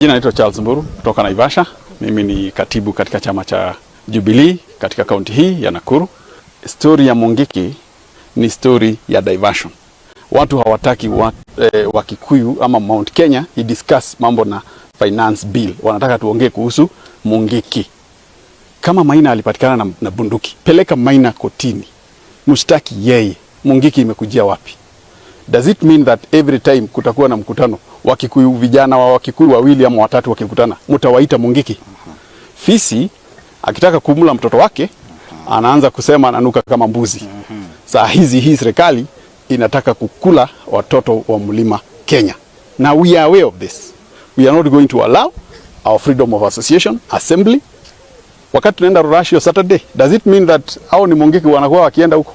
Jina naitwa Charles Mburu kutoka Naivasha. Mimi ni katibu katika chama cha Jubilee katika kaunti hii ya Nakuru. Story ya Mungiki ni story ya diversion. Watu hawataki Wakikuyu ama Mount Kenya i discuss mambo na finance bill. Wanataka tuongee kuhusu Mungiki. Kama Maina alipatikana na bunduki, peleka Maina kotini, mshtaki yeye. Mungiki imekujia wapi? Does it mean that every time kutakuwa na mkutano Wakikuyu, vijana wa Wakikuyu wawili ama watatu wakikutana, mtawaita Mungiki? Fisi akitaka kumla mtoto wake anaanza kusema ananuka kama mbuzi. Saa hizi hii serikali inataka kukula watoto wa mlima Kenya. Now we are aware of this. We are not going to allow our freedom of association, assembly. Wakati tunaenda Ruracio Saturday, does it mean that hao ni Mungiki wanakuwa wakienda huko?